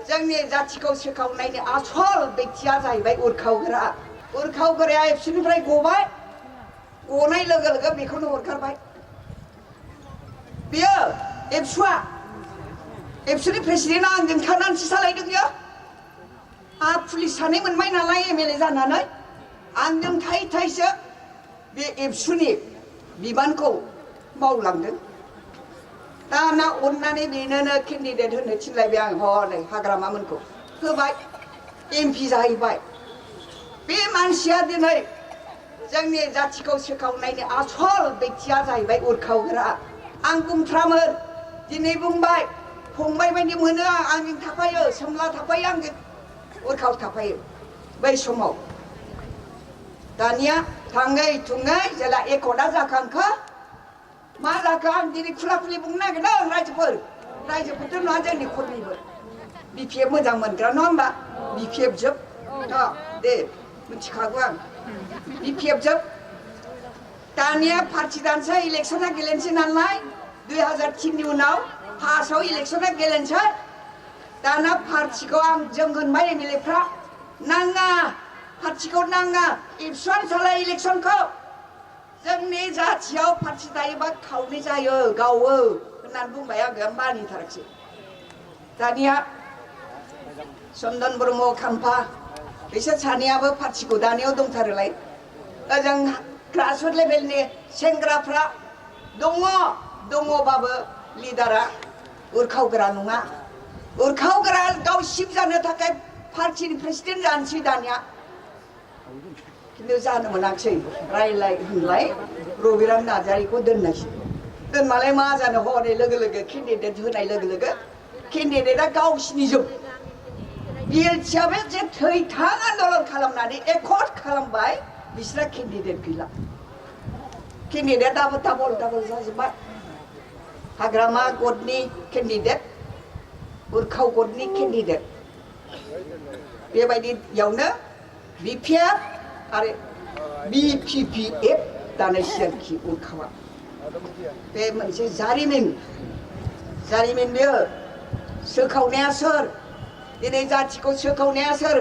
जोंनि जाथिखौ सोखावनायनि आसल बेक्तिया जाहैबाय उरखावग्राया एबसुनिफ्राय गबाय गनाय लोगो लोगो बेखौनो हरखारबाय बियो एबसुनि प्रेसिडेन्टआ आंजों थानानैसो सालायदों बियो पुलिस सानै मोनबाय नालाय एमएलए जानानै आंजों थायै थायैसो बे एबसुनि बिबानखौ मावलांदों दाना अननानै बेनोनो केन्डिडेट होनो थिनलायबाय आं हनै हाग्रामामोनखौ होबाय एमपि जाहैबाय बे मानसिया दिनै जोंनि जाथिखौ सोखावनायनि आसल बेक्तिया जाहैबाय उरखावग्रा आं बुंफ्रामो दिनै बुंबाय फंबाय बायदि मोनो आंजों थाफायो सोमला थाफायो आंजों उरखाव थाफायो बै समाव दानिया थाङै थुङै जेला एकदा जाखांखो मा जाखो आं दिनै खुला खुलि बुंनो नागिरदों रायजोफोरथ' नङा जोंनि खरनिबो बिपिएफ मोजां मोनग्रा नङा होमबा बिपिएफ जोब दे मिथिखागौ आं बिपिएफ जोब दानिया पार्टि दानसै इलेक्सना गेलेनोसै नालाय 2003नि उनाव फार्स्टआव इलेक्सना गेलेनोसै दाना पार्टिखौ आं जों होनबाय एमएलएफ्रा नाङा पार्टिखौ नाङा एबसुआनो सालाय इलेक्सनखौ जोंनि जाथियाव पार्टि दायोबा खावनै जायो गावो होननानै बुंबाय आङो मानिथाराखिसै दानिया चन्दन ब्रह्म खाम्फा बिसोर सानैयाबो पार्टिखौ दानायाव दंथारोलाय ओजों ग्रासरुट लेभेलनि सेंग्राफ्रा दङबाबो लिडारा उरखावग्रा नङा उरखावग्रा गाव सिफ जानो थाखाय पार्टिनि प्रेसिडेन्ट जानोसै दानिया खिन्थु जानो मोनाखिसै रायलाय होनलाय रबिराम नार्जारिखौ दोननायसै दोनमालाय मा जानो हनै लोगो लोगो केन्डिडेट होनाय लोगो लोगो केन्डिडेटआ गावसिनि जोब बिएलटिआबो जे थैथां आन्दलन खालामनानै एकर्ड खालामबाय बिसोरा केन्डिडेट गैला केन्डिडेटआबो डाबल जाजोब्बाय हाग्रामा गटनि केन्डिडेट उरखाव गटनि केन्डिडेट बेबायदियावनो बिपिएफ आरो बिपिपिएफ दानायसै आरोखि उरखावा बे मोनसे जारिमिन बेयो सोखावनाया सोर दिनै जाथिखौ सोखावनाया सोर